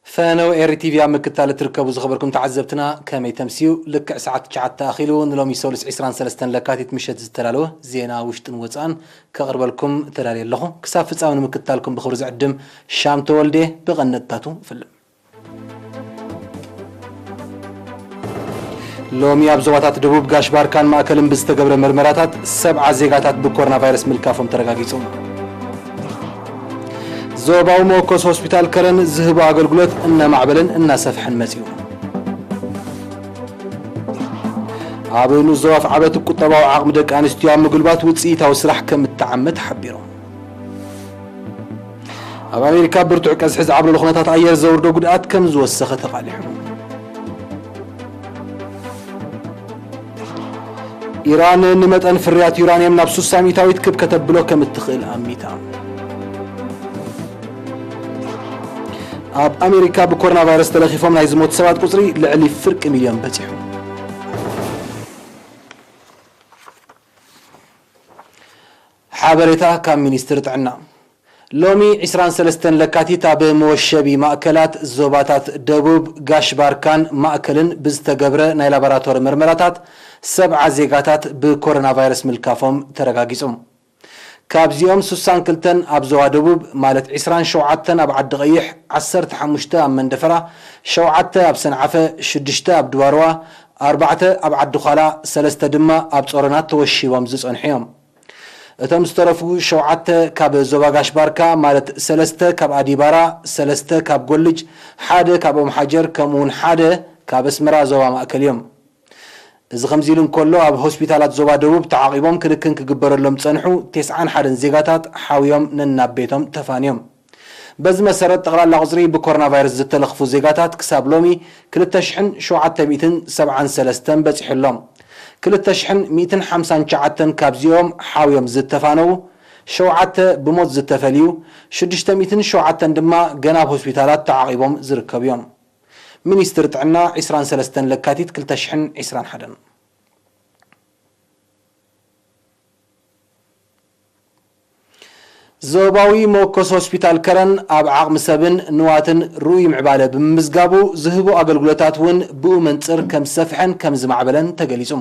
ፈነው ኤሪ ቲቪ ኣብ ምክታል እትርከቡ ዝኸበርኩም ተዓዘብትና፣ ከመይ ተምስዩ? ልክዕ ሰዓት ትሽዓተ ኣኺሉ፣ ንሎሚ ሰሉስ ዕስራን ሰለስተን ለካቲት ምሸት ዝተዳለወ ዜና ውሽጥን ወጻእን ከቕርበልኩም ተዳልየ ኣለኹ። ክሳብ ፍጻመ ንምክታልኩም ብኽብሪ ዝዕድም ሻም ተወልዴ። ብቐንድታቱ እፍልም። ሎሚ ኣብ ዞባታት ደቡብ ጋሽ ባርካን ማእከልን ብዝተገብረ መርመራታት ሰብዓ ዜጋታት ብኮሮና ቫይረስ ምልካፎም ተረጋጊጹ። ዞባዊ መወከሲ ሆስፒታል ከረን ዝህቦ ኣገልግሎት እናማዕበለን እናሰፍሐን መጺኡ። ኣብ ንኡስ ዞባ ኣፍዓበት ቁጠባዊ ዓቕሚ ደቂ ኣንስትዮ ኣብ ምግልባት ውጽኢታዊ ስራሕ ከም እተዓመ ተሓቢሩ። ኣብ ኣሜሪካ ብርቱዕ ቀዝሒ ዝዓብለሉ ኩነታት ኣየር ዘውርዶ ጉድኣት ከም ዝወሰኸ ተቓሊሑ። ኢራን ንመጠን ፍርያት ዩራንየም ናብ ሱሳ ሚእታዊት ክብ ከተብሎ ከም እትኽእል ኣሚታ። ኣብ ኣሜሪካ ብኮሮና ቫይረስ ተለኺፎም ናይ ዝሞቱ ሰባት ቁጽሪ ልዕሊ ፍርቂ ሚልዮን በጺሑ። ሓበሬታ ካብ ሚኒስትሪ ጥዕና። ሎሚ ዕስራን ሰለስተን ለካቲት ኣብ መወሸቢ ማእከላት ዞባታት ደቡብ፣ ጋሽ ባርካን ማእከልን ብዝተገብረ ናይ ላቦራቶሪ መርመራታት ሰብዓ ዜጋታት ብኮሮና ቫይረስ ምልካፎም ተረጋጊጹ። ካብዚኦም ሱሳን ክልተን ኣብ ዞባ ደቡብ፣ ማለት ዕስራን ሸውዓተን ኣብ ዓዲ ቀይሕ፣ ዓሰርተ ሓሙሽተ ኣብ መንደፈራ፣ ሸውዓተ ኣብ ሰንዓፈ፣ ሽዱሽተ ኣብ ድባርዋ፣ ኣርባዕተ ኣብ ዓዲ ዃላ፣ ሰለስተ ድማ ኣብ ጾሮና ተወሺቦም ዝጸንሑ እዮም። እቶም ዝተረፉ ሸውዓተ ካብ ዞባ ጋሽ ባርካ፣ ማለት ሰለስተ ካብ ኣዲባራ፣ ሰለስተ ካብ ጎልጅ፣ ሓደ ካብ ኦም ሓጀር፣ ከምኡውን ሓደ ካብ ኣስመራ ዞባ ማእከል እዮም። እዚ ከምዚ ኢሉ እንከሎ፣ ኣብ ሆስፒታላት ዞባ ደቡብ ተዓቒቦም ክንክን ክግበረሎም ዝጸንሑ ተስዓን ሓደን ዜጋታት ሓውዮም ነናብ ቤቶም ተፋንዮም። በዚ መሰረት፣ ጠቕላላ ቁጽሪ ብኮሮና ቫይረስ ዝተለኽፉ ዜጋታት ክሳብ ሎሚ ክልተ ሽሕን ሸውዓተ ሚእትን ሰብዓን ሰለስተን በጺሑ ኣሎ። ክልተ ሽሕን ሚእትን ሓምሳን ትሽዓተን ካብዚኦም ሓውዮም ዝተፋነዉ፣ ሸውዓተ ብሞት ዝተፈልዩ፣ ሽዱሽተ ሚእትን ሸውዓተን ድማ ገና ኣብ ሆስፒታላት ተዓቒቦም ዝርከቡ እዮም። ሚኒስትሪ ጥዕና፣ ዕስራን ሰለስተን ለካቲት ክልተ ሽሕን ዕስራን ሓደን። ዞባዊ መወከሲ ሆስፒታል ከረን ኣብ ዓቕሚ ሰብን ንዋትን ርኡይ ምዕባለ ብምምዝጋቡ፣ ዝህቦ ኣገልግሎታት እውን ብኡ መንጽር ከም ዝሰፍሐን ከም ዝማዕበለን ተገሊጹ።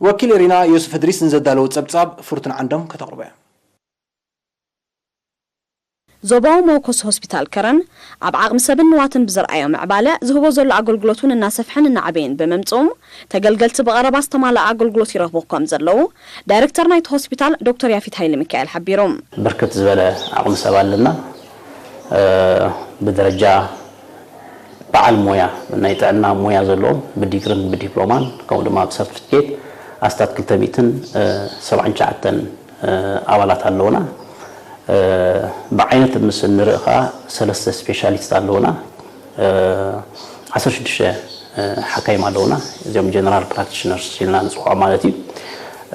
ወኪል ኤሪና ዮሱፍ እድሪስ ንዘዳለዎ ጸብጻብ ፍርቱን ዓንዶም ከተቕርቦ እያ። ዞባዊ መወከሲ ሆስፒታል ከረን ኣብ ዓቕሚ ሰብን ንዋትን ብዘርኣዮ ምዕባለ፣ ዝህቦ ዘሎ ኣገልግሎት እውን እናሰፍሐን እናዓበየን ብምምጽኡ፣ ተገልገልቲ ብቐረባ ዝተማልኣ ኣገልግሎት ይረኽቡ ከም ዘለዉ ዳይሬክተር ናይቲ ሆስፒታል ዶክተር ያፊት ሃይለ ሚካኤል ሓቢሩ። ብርክት ዝበለ ዓቕሚ ሰብ ኣለና። እ፣ ብደረጃ በዓል ሞያ፣ ናይ ጥዕና ሞያ ዘለዎም ብዲግሪን ብዲፕሎማን፣ ከምኡ ድማ ብሰርቲፊኬት ኣስታት ክልተ ሚእትን ሰብዓን ትሽዓተን ኣባላት ኣለውና። እ፣ ብዓይነት ምስ እንርኢ ኸዓ ሰለስተ ስፔሻሊስት ኣለውና። እ፣ ዓሰርተ ሽዱሽተ፣ እ፣ ሓካይም ኣለውና። እዚኦም ጀነራል ፕራክቲሽነርስ ኢልና ንፅውዖም ማለት እዩ።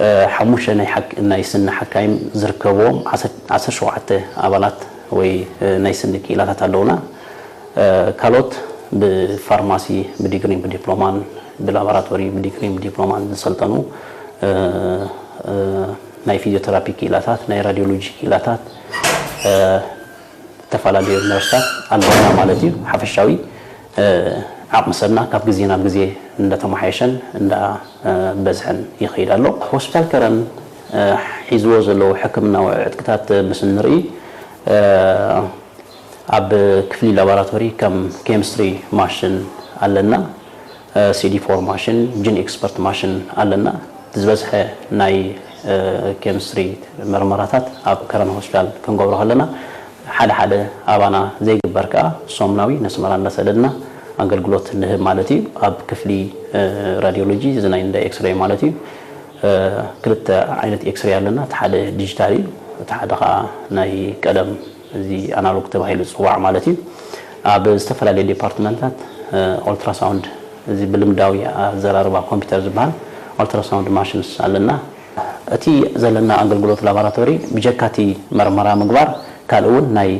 እ፣ ሓሙሽተ ናይ ሓክ-፣ ናይ ስኒ ሓካይም ዝርከብዎም ዓሰርተ፣ ዓሰርተ ሸውዓተ ኣባላት ወይ፣ እ፣ ናይ ስኒ ክኢላታት ኣለውና። እ፣ ካልኦት ብፋርማሲ ብዲግሪን ብዲፕሎማን፣ ብላቦራቶሪ ብዲግሪን ብዲፕሎማን ዝሰልጠኑ፣ እ፣ እ፣ ናይ ፊዚዮቴራፒ ክኢላታት፣ ናይ ራዲዮሎጂ ክኢላታት፣ እ፣ ዝተፈላለዩ ነርስታት ኣለውና ማለት እዩ። ሓፈሻዊ፣ እ፣ ዓቕሚ ሰብና ካብ ግዜ ናብ ግዜ እንዳተመሓየሸን እንዳ፣ እ፣ በዝሐን ይኸይድ ኣሎ። ሆስፒታል ከረን፣ እ፣ ሒዝዎ ዘለዎ ሕክምናዊ ዕጥቅታት ምስ እንርኢ፣ እ፣ ኣብ ክፍሊ ላቦራቶሪ ከም ኬሚስትሪ ማሽን ኣለና፣ እ፣ ሲዲ ፎር ማሽን፣ ጂን ኤክስፐርት ማሽን ኣለና። እቲ ዝበዝሐ ናይ፣ እ፣ ኬሚስትሪ መርመራታት ኣብ ከረን ሆስፒታል ክንገብሮ ከለና፣ ሓደ ሓደ ኣባና ዘይግበር ከኣ ሶምናዊ ነስመራ እንዳሰደድና ኣገልግሎት ንህብ ማለት እዩ። ኣብ ክፍሊ፣ እ፣ ራዲዮሎጂ፣ እዚ ናይ እንዳ ኤክስሬይ ማለት እዩ። እ፣ ክልተ ዓይነት ኤክስሬይ ኣለና። እቲ ሓደ ዲጂታል እዩ፣ እቲ ሓደ ከኣ ናይ ቀደም፣ እዚ ኣናሎግ ተባሂሉ ዝጽዋዕ ማለት እዩ። ኣብ ዝተፈላለዩ ዲፓርትመንታት፣ እ፣ ኦልትራሳውንድ፣ እዚ ብልምዳዊ ኣዘራርባ ኮምፒውተር ዝበሃል ኦልትራሳውንድ ማሽንስ ኣለና። እቲ ዘለና ኣገልግሎት ላቦራቶሪ ብጀካ እቲ መርመራ ምግባር፣ ካልእ እውን ናይ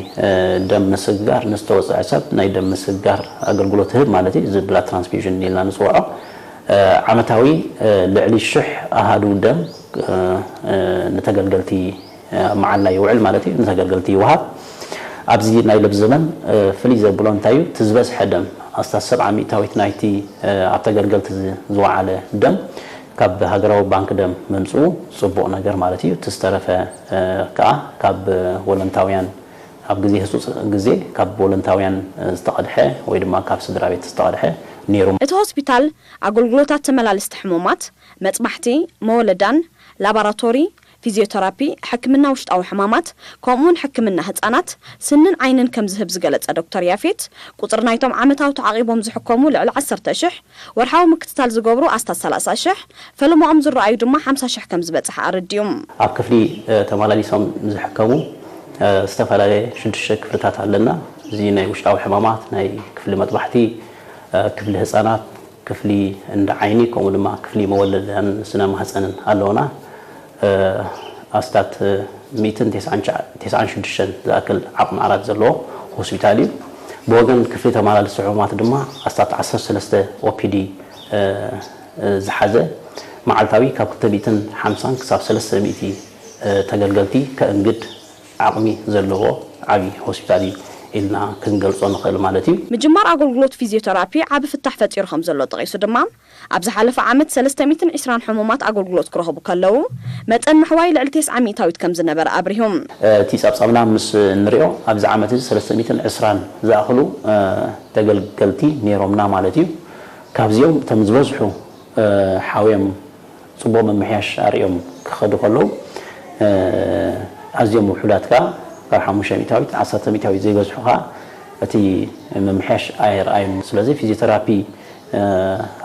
ደም ምስግጋር ንዝተወፅዐ ሰብ ናይ ደም ምስግጋር ኣገልግሎት ትህብ ማለት እዩ። እዚ ብላድ ትራንስፊውዥን ኢልና ንፅውዖ ዓመታዊ ልዕሊ ሽሕ ኣሃዱ ደም ንተገልገልቲ መዓላ ይውዕል ማለት እዩ። ንተገልገልቲ ይወሃብ። ኣብዚ ናይ ለብ ዘመን ፍልይ ዘብሎ እንታይ እዩ? እቲ ዝበዝሐ ደም ኣስታት ሰብዓ ሚእታዊት ናይቲ ኣብ ተገልገልቲ ዝወዓለ ደም ካብ ሃገራዊ ባንክ ደም ምምፅኡ ፅቡቕ ነገር ማለት እዩ። እቲ ዝተረፈ ከዓ ካብ ወለንታውያን ኣብ ግዜ ህፁፅ ግዜ ካብ ወለንታውያን ዝተቐድሐ ወይ ድማ ካብ ስድራ ቤት ዝተቐድሐ ነይሩ። እቲ ሆስፒታል ኣገልግሎታት ተመላለስቲ ሕሙማት፣ መፅባሕቲ፣ መወለዳን፣ ላባራቶሪ፣ ፊዚዮተራፒ፣ ሕክምና ውሽጣዊ ሕማማት ከምኡውን ሕክምና ህፃናት፣ ስንን ዓይንን ከም ዝህብ ዝገለፀ ዶክተር ያፌት፣ ቁፅሪ ናይቶም ዓመታዊ ተዓቒቦም ዝሕከሙ ልዕሊ ዓሰርተ ሽሕ፣ ወርሓዊ ምክትታል ዝገብሩ ኣስታት ሰላሳ ሽሕ፣ ፈለምኦም ዝረኣዩ ድማ ሓምሳ ሽሕ ከም ዝበፅሐ ኣረዲኡ። ኣብ ክፍሊ ተመላሊሶም ዝሕከሙ ዝተፈላለየ ሽዱሽተ ክፍልታት ኣለና። እዚ ናይ ውሽጣዊ ሕማማት፣ ናይ ክፍሊ መጥባሕቲ፣ ክፍሊ ህፃናት፣ ክፍሊ እንዳ ዓይኒ ከምኡ ድማ ክፍሊ መወለድን ስነ ማህፀንን ኣለውና። ኣስታት ሚእትን ተስዓን ሽዱሽተን ዝኣክል ዓቕሚ ዓራት ዘለዎ ሆስፒታል እዩ። ብወገን ክፍሊ ተመላለስቲ ሕሙማት ድማ ኣስታት ዓሰርተ ሰለስተ ኦፒዲ ዝሓዘ መዓልታዊ ካብ ክልተ ሚእትን ሓምሳን ክሳብ ሰለስተ ሚእቲ ተገልገልቲ ከእንግድ ዓቕሚ ዘለዎ ዓብዪ ሆስፒታል እዩ ኢልና ክንገልፆ ንኽእል ማለት እዩ። ምጅማር ኣገልግሎት ፊዚዮተራፒ ዓቢ ፍታሕ ፈጢሩ ከም ዘሎ ጠቒሱ ድማ፣ ኣብ ዝሓለፈ ዓመት ሰለስተ ሚእትን ዕስራን ሕሙማት ኣገልግሎት ክረኽቡ ከለዉ፣ መጠን ምሕዋይ ልዕሊ ተስዓ ሚእታዊት ከም ዝነበረ ኣብሪሁ። እቲ ጸብጻብና ምስ እንሪኦ፣ ኣብዚ ዓመት እዚ ሰለስተ ሚእትን ዕስራን ዝኣኽሉ ተገልገልቲ ነይሮምና ማለት እዩ። ካብዚኦም እቶም ዝበዝሑ ሓውዮም ጽቡቕ ምምሕያሽ ኣርእዮም ክኸዱ ከለዉ፣ ኣዝዮም ውሑዳት ከኣ ካብ ሓሙሽተ ሚእታዊት ዓሰርተ ሚእታዊት ዘይበዝሑ ከኣ እቲ ምምሕያሽ ኣየርኣዩን። ስለዚ ፊዚዮተራፒ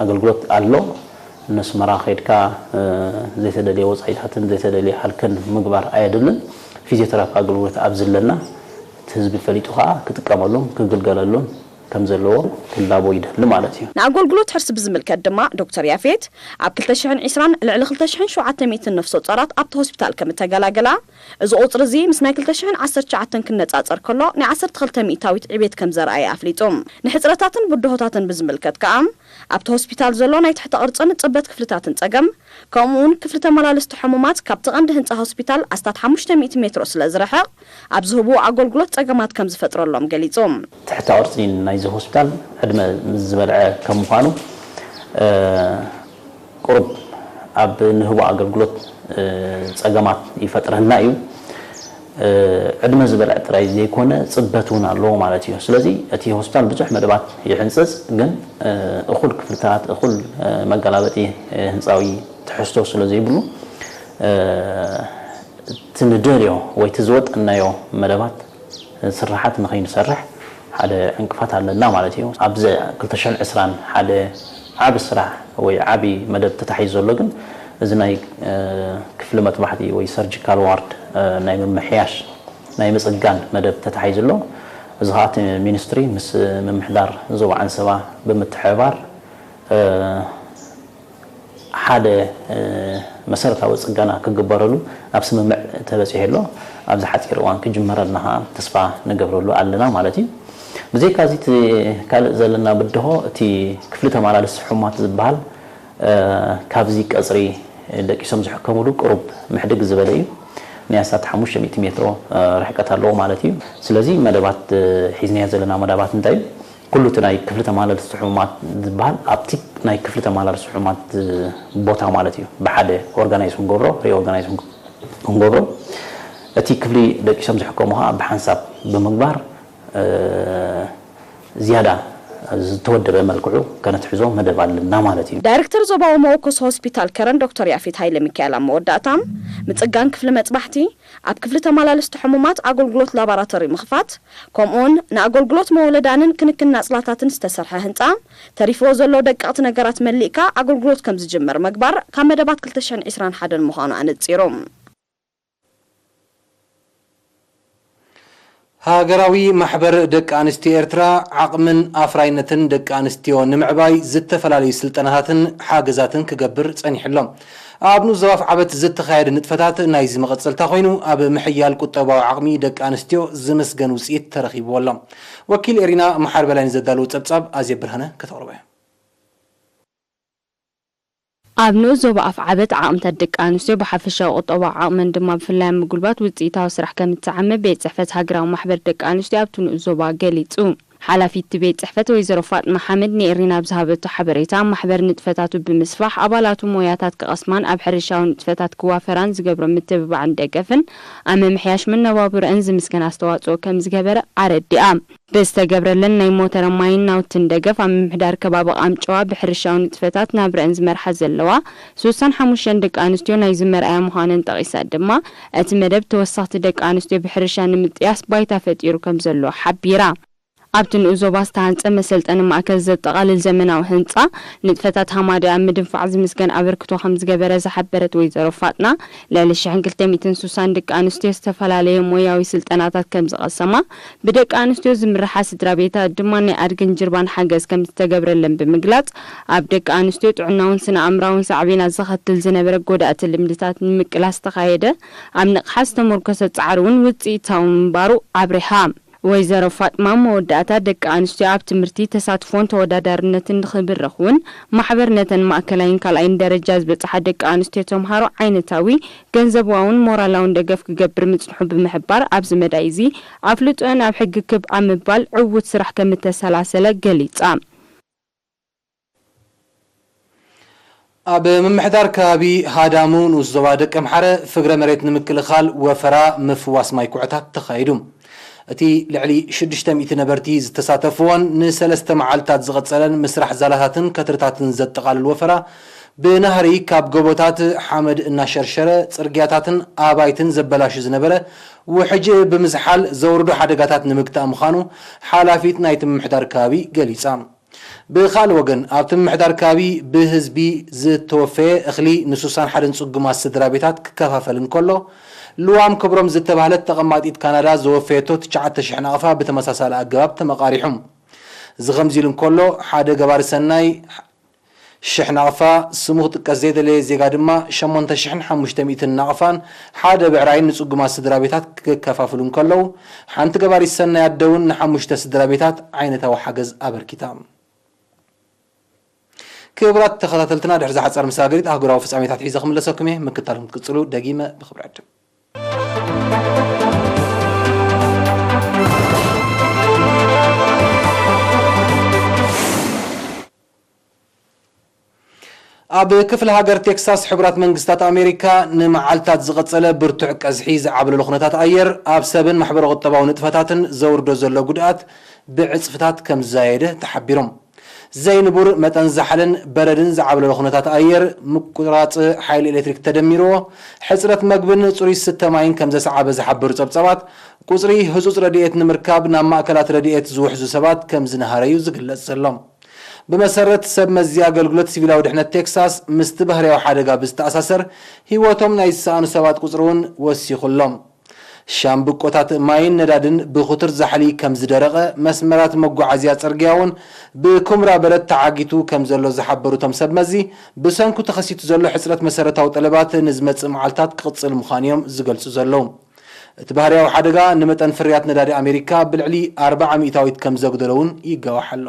ኣገልግሎት ኣሎ። ነስመራ ከይድካ ዘይተደልየ ወጻኢታትን ዘይተደልየ ሃልክን ምግባር ኣየድልን። ፊዚዮተራፒ ኣገልግሎት ኣብዚ ኣለና። እቲ ህዝቢ ፈሊጡ ከኣ ክጥቀመሉን ክግልገለሉን ከም ዘለዎ ክላቦ ይደሊ ማለት እዩ። ንኣገልግሎት ሕርሲ ብዝምልከት ድማ ዶክተር ያፌት ኣብ ክልተ ሽሕን ዕስራን ልዕሊ ክልተ ሽሕን ሸውዓተ ሚእትን ነፍሰ ጾራት ኣብቲ ሆስፒታል ከም እተገላገላ፣ እዚ ቁጽሪ እዚ ምስ ናይ ክልተ ሽሕን ዓሰርተ ትሽዓተን ክነጻጸር ከሎ ናይ ዓሰርተ ክልተ ሚእታዊት ዕቤት ከም ዘርኣየ ኣፍሊጡ። ንሕጽረታትን ብድሆታትን ብዝምልከት ከኣ ኣብቲ ሆስፒታል ዘሎ ናይ ትሕተ ቅርጽን ጽበት ክፍልታትን ጸገም ከምኡውን ክፍሊ ተመላለስቲ ሕሙማት ካብቲ ቀንዲ ህንፃ ሆስፒታል ኣስታት ሓሙሽተ ሚእቲ ሜትሮ ስለ ዝርሕቕ ኣብ ዝህብዎ ኣገልግሎት ፀገማት ከም ዝፈጥረሎም ገሊፁ። ትሕተ ቅርፂ ናይዚ ሆስፒታል ዕድመ ምስ ዝበልዐ ከም ምዃኑ ቁሩብ ኣብ ንህቦ ኣገልግሎት ፀገማት ይፈጥረልና እዩ። ዕድመ ዝበልዐ ጥራይ ዘይኮነ ፅበት እውን ኣለዎ ማለት እዩ። ስለዚ እቲ ሆስፒታል ብዙሕ መደባት ይሕንፅፅ፣ ግን እኹል ክፍልታት፣ እኹል መገላበጢ ህንፃዊ ትሕዝቶ ስለ ዘይብሉ እቲ ንደልዮ ወይ እቲ ዝወጠናዮ መደባት ስርሓት ንኸይንሰርሕ ሓደ ዕንቅፋት ኣለና ማለት እዩ። ኣብዚ ክልተ ሽሕን ዕስራን ሓደ ዓቢ ስራሕ ወይ ዓቢ መደብ ተታሒዙ ዘሎ ግን እዚ ናይ ክፍሊ መጥባሕቲ ወይ ሰርጂካል ዋርድ ናይ ምምሕያሽ ናይ ምፅጋን መደብ ተታሒዙ ኣሎ። እዚ ከዓ እቲ ሚኒስትሪ ምስ ምምሕዳር ዞባ ዓንሰባ ብምትሕብባር ሓደ መሰረታዊ ፅገና ክግበረሉ ኣብ ስምምዕ ተበፂሑ ኣሎ። ኣብዚ ሓፂር እዋን ክጅመረልና ከዓ ተስፋ ንገብረሉ ኣለና ማለት እዩ። ብዘይካዚ እቲ ካልእ ዘለና ብድሆ እቲ ክፍሊ ተመላለስቲ ሕሙማት ዝበሃል ካብዚ ቀፅሪ ደቂሶም ዝሕከሙሉ ቅሩብ ምሕድግ ዝበለ እዩ። ናይ ኣስታት ሓሙሽተ ሚእቲ ሜትሮ ርሕቀት ኣለዎ ማለት እዩ። ስለዚ መደባት ሒዝናዮ ዘለና መደባት እንታይ እዩ? ኩሉ እቲ ናይ ክፍሊ ተመላለስቲ ሕሙማት ዝበሃል ኣብቲ ናይ ክፍሊ ተመላለስቲ ሕሙማት ቦታ ማለት እዩ። ብሓደ ኦርጋናይዝ ክንገብሮ፣ ሪኦርጋናይዝ ክንገብሮ፣ እቲ ክፍሊ ደቂሶም ዝሕከሙ ከዓ ብሓንሳብ ብምግባር ዝያዳ ዝተወደበ መልክዑ ከነትሕዞ መደብ ኣለና ማለት እዩ። ዳይሬክተር ዞባዊ መወከሲ ሆስፒታል ከረን ዶክተር ያፌት ሃይለሚካኤል ኣብ መወዳእታ፣ ምፅጋን ክፍሊ መፅባሕቲ፣ ኣብ ክፍሊ ተመላለስቲ ሕሙማት ኣገልግሎት ላባራቶሪ ምኽፋት፣ ከምኡውን ንኣገልግሎት መወለዳንን ክንክን ናፅላታትን ዝተሰርሐ ህንፃ፣ ተሪፍዎ ዘሎ ደቀቕቲ ነገራት መሊእካ ኣገልግሎት ከም ዝጅምር ምግባር ካብ መደባት ክልተ ሽሕን ዕስራን ሓደን ምዃኑ ኣነፂሩ። ሃገራዊ ማሕበር ደቂ ኣንስትዮ ኤርትራ ዓቕምን ኣፍራይነትን ደቂ ኣንስትዮ ንምዕባይ ዝተፈላለዩ ስልጠናታትን ሓገዛትን ክገብር ጸኒሑ ኣሎ። ኣብ ንኡስ ዞባ ኣፍዓበት ዝተኻየደ ንጥፈታት ናይዚ መቐጸልታ ኮይኑ፣ ኣብ ምሕያል ቁጠባዊ ዓቕሚ ደቂ ኣንስትዮ ዝምስገን ውጽኢት ተረኺብዎ ኣሎ። ወኪል ኤሪና መሓር በላይ ንዘዳለዎ ጸብጻብ ኣዜብ ብርሃነ ከተቕርቦ እያ። ኣብ ንኡስ ዞባ ኣፍዓበት ዓቕምታት ደቂ ኣንስትዮ ብሓፈሻዊ ቁጠባዊ ዓቕመን ድማ ብፍላይ ኣብ ምጉልባት ውጽኢታዊ ስራሕ ከም እትዓመ ቤት ጽሕፈት ሃገራዊ ማሕበር ደቂ ኣንስትዮ ኣብቲ ንኡስ ዞባ ገሊጹ። ሓላፊት እቲ ቤት ጽሕፈት ወይዘሮ ፋጥማ ሓመድ ንኤሪና ኣብ ዝሃበቶ ሓበሬታ፣ ማሕበር ንጥፈታቱ ብምስፋሕ ኣባላቱ ሞያታት ክቐስማን ኣብ ሕርሻዊ ንጥፈታት ክዋፈራን ዝገብሮ ምትብባዕን ደገፍን ኣብ ምምሕያሽ መነባብሮአን ዝምስገን ኣስተዋጽኦ ከም ዝገበረ ኣረዲኣ። ብዝተገብረለን ናይ ሞተርን ማይን ናውትን ደገፍ ኣብ ምምሕዳር ከባቢ ቃምጨዋ ብሕርሻዊ ንጥፈታት ናብረአን ዝመርሓ ዘለዋ ሱሳን ሓሙሽተን ደቂ ኣንስትዮ ናይዚ መርኣያ ምዃነን ጠቒሳ ድማ፣ እቲ መደብ ተወሰኽቲ ደቂ ኣንስትዮ ብሕርሻ ንምጥያስ ባይታ ፈጢሩ ከም ዘሎ ሓቢራ። ኣብቲ ንኡስ ዞባ ዝተሃንጸ መሰልጠኒ ማእከል ዘጠቓልል ዘመናዊ ህንጻ ንጥፈታት ሃማደ ኣብ ምድንፋዕ ዝምስገን ኣበርክቶ ከም ዝገበረ ዝሓበረት ወይዘሮ ፋጥና፣ ልዕሊ ሽሕን ክልተ ሚእትን ሱሳን ደቂ ኣንስትዮ ዝተፈላለየ ሞያዊ ስልጠናታት ከም ዝቐሰማ፣ ብደቂ ኣንስትዮ ዝምርሓ ስድራ ቤታት ድማ ናይ ኣድግን ጅርባን ሓገዝ ከም ዝተገብረለን ብምግላጽ፣ ኣብ ደቂ ኣንስትዮ ጥዕናውን ስነ ኣእምራውን ሳዕቤናት ዘኸትል ዝነበረ ጎዳእቲ ልምድታት ንምቅላስ ዝተኻየደ ኣብ ንቕሓት ዝተመርኮሰ ጻዕሪ እውን ውጽኢታዊ ምንባሩ ኣብሪሃ። ወይዘሮ ፋጥማ መወዳእታ ደቂ ኣንስትዮ ኣብ ትምህርቲ ተሳትፎን ተወዳዳርነትን ንኽብርኽ እውን ማሕበር ነተን ማእከላይን ካልኣይን ደረጃ ዝበጽሓ ደቂ ኣንስትዮ ተምሃሮ ዓይነታዊ፣ ገንዘባውን ሞራላውን ደገፍ ክገብር ምጽንሑ ብምሕባር፣ ኣብዚ መዳይ እዚ ኣፍልጦን ኣብ ሕጊ ክብ ኣብ ምባል ዕዉት ስራሕ ከም እተሰላሰለ ገሊጻ። ኣብ ምምሕዳር ከባቢ ሃዳሙ ንኡስ ዞባ ደቀምሓረ ፍግረ መሬት ንምክልኻል ወፈራ ምፍዋስ ማይ ኩዕታት ተኻይዱ። እቲ ልዕሊ ሽዱሽተ ሚእቲ ነበርቲ ዝተሳተፍዎን ንሰለስተ መዓልታት ዝቐጸለን ምስራሕ ዛላታትን ከትርታትን ዘጠቓልል ወፈራ፣ ብናህሪ ካብ ጎቦታት ሓመድ እናሸርሸረ ጽርግያታትን ኣባይትን ዘበላሹ ዝነበረ ውሕጅ ብምዝሓል ዘውርዶ ሓደጋታት ንምግታእ ምዃኑ ሓላፊት ናይቲ ምምሕዳር ከባቢ ገሊጻ። ብኻልእ ወገን፣ ኣብቲ ምምሕዳር ከባቢ ብህዝቢ ዝተወፈየ እኽሊ ንሱሳን ሓደን ጽጉማት ስድራ ቤታት ክከፋፈል እንከሎ፣ ልዋም ክብሮም ዝተባህለት ተቐማጢት ካናዳ ዘወፈየቶ ትሽዓተ ሽሕ ናቕፋ ብተመሳሳሊ ኣገባብ ተመቓሪሑ። እዚ ከምዚ ኢሉ እንከሎ፣ ሓደ ገባሪ ሰናይ ሽሕ ናቕፋ፣ ስሙ ክጥቀስ ዘይደለየ ዜጋ ድማ ሸሞንተ ሽሕን ሓሙሽተ ሚእትን ናቕፋን ሓደ ብዕራይን ንጽጉማት ስድራ ቤታት ክከፋፍሉ እንከለዉ፣ ሓንቲ ገባሪት ሰናይ ኣደ እውን ንሓሙሽተ ስድራ ቤታት ዓይነታዊ ሓገዝ ኣበርኪታ። ክቡራት ተኸታተልትና፣ ድሕሪ ዝሓጸር መሰጋገሪት ኣህጉራዊ ፍጻሜታት ሒዘ ክምለሰኩም እየ። ምክታልኩም ክትቅጽሉ ደጊመ ብኽብሪ ዕድም። ኣብ ክፍለ ሃገር ቴክሳስ፣ ሕቡራት መንግስታት ኣሜሪካ ንመዓልታት ዝቐጸለ ብርቱዕ ቀዝሒ ዝዓብለሎ ኩነታት ኣየር፣ ኣብ ሰብን ማሕበረ ቁጠባዊ ንጥፈታትን ዘውርዶ ዘሎ ጉድኣት ብዕጽፍታት ከም ዝዛየደ ተሓቢሮም። ዘይንቡር መጠን ዛሕልን በረድን ዝዓብለሎ ኩነታት ኣየር፣ ምቁራጽ ሓይሊ ኤሌክትሪክ ተደሚርዎ፣ ሕጽረት መግብን ጽሩይ ዝስተ ማይን ከም ዘሰዓበ ዝሓበሩ ጸብጻባት፣ ቁጽሪ ህጹጽ ረድኤት ንምርካብ ናብ ማእከላት ረድኤት ዝውሕዙ ሰባት ከም ዝነሃረ እዩ ዝግለጽ ዘሎ። ብመሰረት ሰብ መዚ ኣገልግሎት ሲቪላዊ ድሕነት ቴክሳስ፣ ምስቲ ባህርያዊ ሓደጋ ብዝተኣሳሰር ህይወቶም ናይ ዝሰኣኑ ሰባት ቁጽሪ እውን ወሲኹ ኣሎ። ሻምብቆታት ማይን ነዳድን ብኽቱር ዛሕሊ ከም ዝደረቐ፣ መስመራት መጓዓዝያ ጽርግያ እውን ብኩምራ በረድ ተዓጊቱ ከም ዘሎ ዝሓበሩ እቶም ሰብ መዚ፣ ብሰንኩ ተኸሲቱ ዘሎ ሕጽረት መሰረታዊ ጠለባት ንዝመጽእ መዓልታት ክቕጽል ምዃኑ እዮም ዝገልጹ ዘለዉ። እቲ ባህርያዊ ሓደጋ ንመጠን ፍርያት ነዳዲ ኣሜሪካ ብልዕሊ ኣርብዓ ሚእታዊት ከም ዘጉደሎ እውን ይጋዋሕ ኣሎ።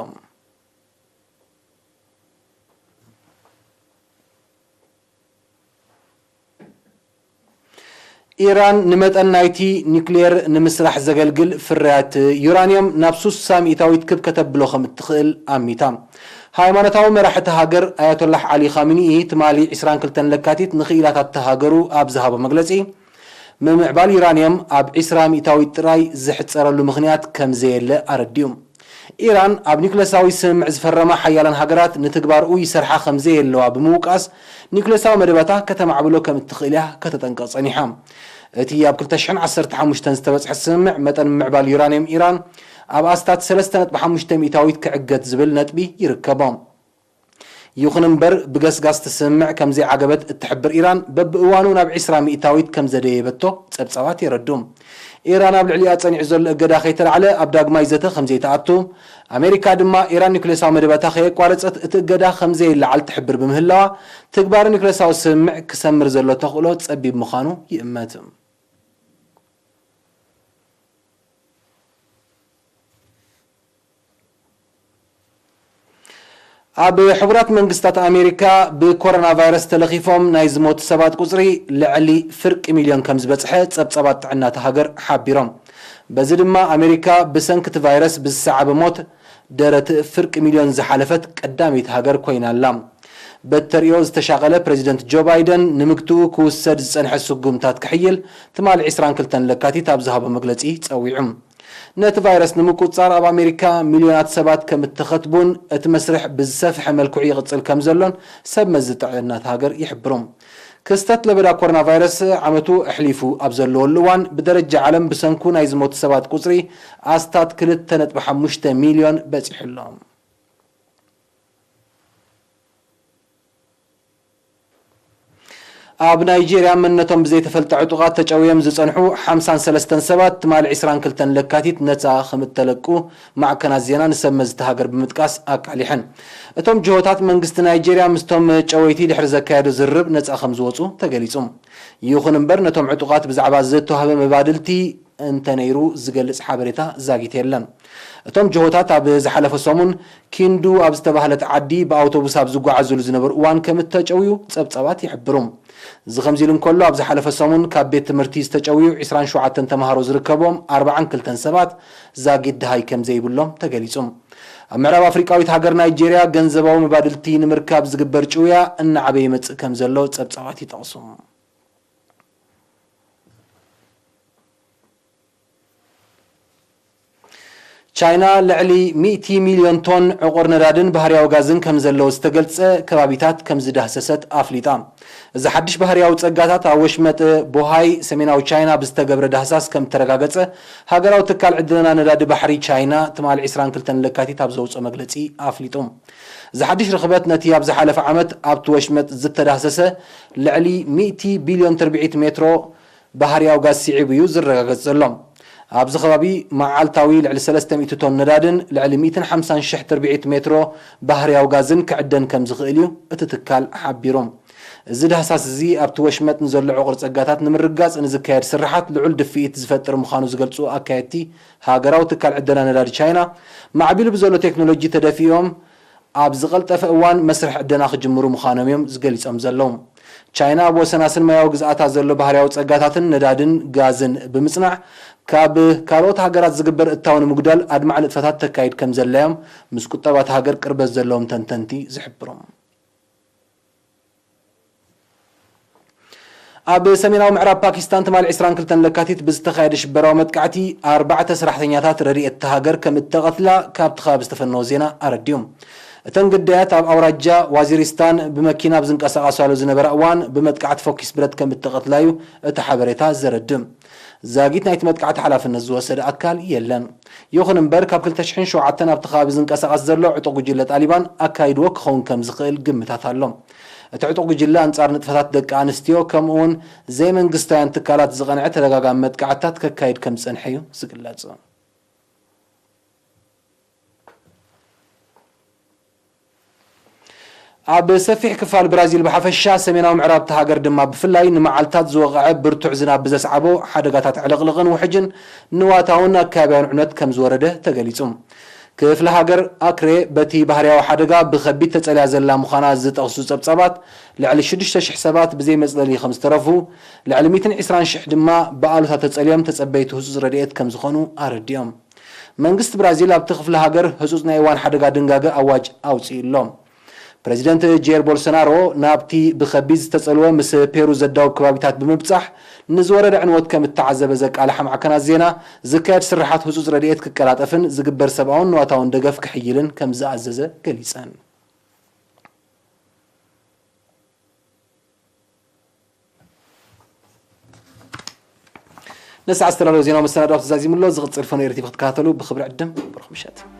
ኢራን ንመጠን ናይቲ ኒውክሌር ንምስራሕ ዘገልግል ፍርያት ዩራንዮም ናብ ሱሳ ሚእታዊት ክብ ከተብሎ ከም እትኽእል ኣሚታ። ሃይማኖታዊ መራሒ እታ ሃገር ኣያቶላህ ዓሊ ኻሚኒኢ ትማሊ ዕስራን ክልተን ለካቲት ንኽኢላታት እታ ሃገሩ ኣብ ዝሃቦ መግለጺ፣ ምምዕባል ዩራንዮም ኣብ ዕስራ ሚእታዊት ጥራይ ዝሕጸረሉ ምኽንያት ከም ዘየለ ኣረዲኡ። ኢራን ኣብ ኒውክለሳዊ ስምምዕ ዝፈረማ ሓያላን ሃገራት ንትግባርኡ ይሰርሓ ከም ዘየለዋ ብምውቃስ፣ ኒውክለሳዊ መደባታ ከተማዕብሎ ከም እትኽእል እያ ከተጠንቅቕ ጸኒሓ። እቲ ኣብ ክልተ ሽሕን ዓሰርተ ሓሙሽተን ዝተበጽሐ ስምምዕ መጠን ምምዕባል ዩራንየም ኢራን ኣብ ኣስታት ሰለስተ ነጥቢ ሓሙሽተ ሚእታዊት ክዕገት ዝብል ነጥቢ ይርከቦ። ይኹን እምበር፣ ብገስጋስ እቲ ስምምዕ ከም ዘይዓገበት እትሕብር ኢራን፣ በብእዋኑ ናብ ዕስራ ሚእታዊት ከም ዘደየበቶ ጸብጻባት የረድኡ። ኢራን ኣብ ልዕሊኣ ጸኒዑ ዘሎ እገዳ ከይተላዕለ ኣብ ዳግማይ ዘተ ከም ዘይትኣቱ፣ ኣሜሪካ ድማ ኢራን ኒውክሌሳዊ መደባታ ከየቋረጸት እቲ እገዳ ከም ዘይለዓል ትሕብር ብምህላዋ፣ ትግባረ ኒውክሌሳዊ ስምምዕ ክሰምር ዘሎ ተኽእሎ ጸቢብ ምዃኑ ይእመት። ኣብ ሕቡራት መንግስታት ኣሜሪካ ብኮሮና ቫይረስ ተለኺፎም ናይ ዝሞቱ ሰባት ቁጽሪ ልዕሊ ፍርቂ ሚልዮን ከም ዝበጽሐ ጸብጻባት ጥዕና እታ ሃገር ሓቢሮም። በዚ ድማ ኣሜሪካ ብሰንኪ እቲ ቫይረስ ብዝሰዓበ ሞት ደረት ፍርቂ ሚልዮን ዝሓለፈት ቀዳመይቲ ሃገር ኮይና ኣላ። በቲ ተርእዮ ዝተሻቐለ ፕረዚደንት ጆ ባይደን ንምግትኡ ክውሰድ ዝጸንሐ ስጉምታት ክሕይል ትማሊ ዕስራን ክልተን ለካቲት ኣብ ዝሃቦ መግለጺ ጸዊዑ። ነቲ ቫይረስ ንምቁጽጻር ኣብ ኣሜሪካ ሚልዮናት ሰባት ከም እተኸትቡን እቲ መስርሕ ብዝሰፍሐ መልክዑ ይቕጽል ከም ዘሎን ሰብ መዚ ጥዕና እታ ሃገር ይሕብሩ። ክስተት ለበዳ ኮሮና ቫይረስ ዓመቱ ኣሕሊፉ ኣብ ዘለወሉ እዋን ብደረጃ ዓለም ብሰንኩ ናይ ዝሞቱ ሰባት ቁጽሪ ኣስታት ክልተ ነጥቢ ሓሙሽተ ሚልዮን በጺሑ ኣሎ። ኣብ ናይጄርያ መንነቶም ብዘይተፈልጠ ዕጡቓት ተጨውዮም ዝጸንሑ ሓምሳን ሰለስተን ሰባት ትማሊ ዕስራን ክልተን ለካቲት ነጻ ከም እተለቁ ማዕከናት ዜና ንሰብ መዚ እታ ሃገር ብምጥቃስ ኣቃሊሐን። እቶም ጅሆታት መንግስቲ ናይጄርያ ምስቶም ጨወይቲ ድሕሪ ዘካየዶ ዝርርብ ነጻ ከም ዝወጹ ተገሊጹ። ይኹን እምበር ነቶም ዕጡቓት ብዛዕባ ዝተዋህበ መባድልቲ እንተነይሩ ዝገልጽ ሓበሬታ ዛጊት የለን። እቶም ጅሆታት ኣብ ዝሓለፈ ሰሙን ኪንዱ ኣብ ዝተባህለት ዓዲ ብኣውቶቡስ ኣብ ዝጓዓዙሉ ዝነበሩ እዋን ከም እተጨውዩ ጸብጻባት ይሕብሩ። እዚ ከምዚ ኢሉ እንከሎ፣ ኣብ ዝሓለፈ ሰሙን ካብ ቤት ትምህርቲ ዝተጨውዩ ዕስራን ሸውዓተን ተምሃሮ ዝርከቦም ኣርባዓን ክልተን ሰባት ዛጊት ደሃይ ከም ዘይብሎም ተገሊጹ። ኣብ ምዕራብ ኣፍሪቃዊት ሃገር ናይጄርያ ገንዘባዊ መባድልቲ ንምርካብ ዝግበር ጭውያ እናዓበየ ይመጽእ ከም ዘሎ ጸብጻባት ይጠቕሱ። ቻይና ልዕሊ ሚእቲ ሚልዮን ቶን ዕቑር ነዳድን ባህርያዊ ጋዝን ከም ዘለዎ ዝተገልጸ ከባቢታት ከም ዝዳህሰሰት ኣፍሊጣ። እዚ ሓድሽ ባህርያዊ ጸጋታት ኣብ ወሽመጥ ቦሃይ ሰሜናዊ ቻይና ብዝተገብረ ዳህሳስ ከም እተረጋገጸ ሃገራዊ ትካል ዕደና ነዳዲ ባሕሪ ቻይና ትማሊ ዕስራን ክልተን ለካቲት ኣብ ዘውጽኦ መግለጺ ኣፍሊጡ። እዚ ሓድሽ ርኽበት ነቲ ኣብ ዝሓለፈ ዓመት ኣብቲ ወሽመጥ ዝተዳህሰሰ ልዕሊ ሚእቲ ቢልዮን ትርብዒት ሜትሮ ባህርያዊ ጋዝ ስዒቡ እዩ ዝረጋገጽ ዘሎ። ኣብዚ ከባቢ መዓልታዊ ልዕሊ ሰለስተ ሚእቲ ቶን ነዳድን ልዕሊ ሚእትን ሓምሳን ሽሕ ትርብዒት ሜትሮ ባህርያዊ ጋዝን ክዕደን ከም ዝኽእል እዩ እቲ ትካል ሓቢሩ። እዚ ዳህሳስ እዚ ኣብቲ ወሽመጥ ንዘሎ ዕቑር ጸጋታት ንምርጋጽ ንዝካየድ ስርሓት ልዑል ድፍኢት ዝፈጥር ምዃኑ ዝገልጹ ኣካየድቲ፣ ሃገራዊ ትካል ዕደና ነዳዲ ቻይና ማዕቢሉ ብዘሎ ቴክኖሎጂ ተደፊኦም ኣብ ዝቐልጠፈ እዋን መስርሕ ዕደና ክጅምሩ ምዃኖም እዮም ዝገሊጾም ዘለዉ። ቻይና ኣብ ወሰናስን ማያዊ ግዝኣታ ዘሎ ባህርያዊ ጸጋታትን ነዳድን ጋዝን ብምጽናዕ፣ ካብ ካልኦት ሃገራት ዝግበር እታው ንምጉዳል ኣድማዒ ንጥፈታት ተካይድ ከም ዘላ እዮም ምስ ቁጠባ እታ ሃገር ቅርበት ዘለዎም ተንተንቲ ዝሕብሩ። ኣብ ሰሜናዊ ምዕራብ ፓኪስታን ትማሊ ዕስራን ክልተን ለካቲት ብዝተኻየደ ሽበራዊ መጥቃዕቲ ኣርባዕተ ሰራሕተኛታት ረድኤት እታ ሃገር ከም እተቐትላ ካብቲ ከባቢ ዝተፈነወ ዜና ኣረዲኡ። እተን ግዳያት ኣብ ኣውራጃ ዋዚሪስታን ብመኪና ኣብ ዝንቀሳቐሳሉ ዝነበራ እዋን ብመጥቃዕቲ ፈኲስ ብረት ከም እተቐትላ እዩ እቲ ሓበሬታ ዘረድእ። ዛጊት ናይቲ መጥቃዕቲ ሓላፍነት ዝወሰደ ኣካል የለን። ይኹን እምበር፣ ካብ ክልተ ሽሕን ሸውዓተን ኣብቲ ከባቢ ዝንቀሳቐስ ዘሎ ዕጡቕ ጉጅለ ጣሊባን ኣካይድዎ ክኸውን ከም ዝኽእል ግምታት ኣሎ። እቲ ዕጡቕ ጉጅለ ኣንጻር ንጥፈታት ደቂ ኣንስትዮ ከምኡውን ዘይመንግስታውያን ትካላት ዝቐንዐ ተደጋጋሚ መጥቃዕትታት ከካይድ ከም ዝጸንሐ እዩ ዝግለጽ። ኣብ ሰፊሕ ክፋል ብራዚል ብሓፈሻ፣ ሰሜናዊ ምዕራብ እታ ሃገር ድማ ብፍላይ፣ ንመዓልታት ዝወቕዐ ብርቱዕ ዝናብ ብዘስዓቦ ሓደጋታት ዕልቕልቕን ውሕጅን ንዋታውን ኣከባብያውን ዕንወት ከም ዝወረደ ተገሊጹ። ክፍለ ሃገር ኣክሬ በቲ ባህርያዊ ሓደጋ ብኸቢድ ተጸልያ ዘላ ምዃና ዝጠቕሱ ጸብጻባት፣ ልዕሊ ሽዱሽተ ሽሕ ሰባት ብዘይ መጽለሊ ከም ዝተረፉ፣ ልዕሊ ሚእትን ዕስራን ሽሕ ድማ ብኣሉታ ተጸልዮም ተጸበይቲ ህጹጽ ረድኤት ከም ዝኾኑ ኣረዲኦም። መንግስቲ ብራዚል ኣብቲ ክፍለ ሃገር ህጹጽ ናይ እዋን ሓደጋ ድንጋገ ኣዋጅ ኣውጺኡ ኣሎ። ፕረዚደንት ጄር ቦልሶናሮ ናብቲ ብኸቢድ ዝተጸልወ ምስ ፔሩ ዘዳውብ ከባቢታት ብምብጻሕ ንዝወረደ ዕንወት ከም እተዓዘበ ዘቃልሓ ማዕከናት ዜና፣ ዝካየድ ስርሓት ህጹጽ ረድኤት ክቀላጠፍን ዝግበር ሰብኣውን ንዋታውን ደገፍ ክሕይልን ከም ዝኣዘዘ ገሊጸን። ነዚ ኣስተዳለዊ ዜናዊ መሰናድኦ ተዛዚሙ ኣሎ። ዝቕጽል ፈነው ኤርቲቪ ክትከታተሉ ብኽብሪ ዕድም። ብሩኽ ምሸት።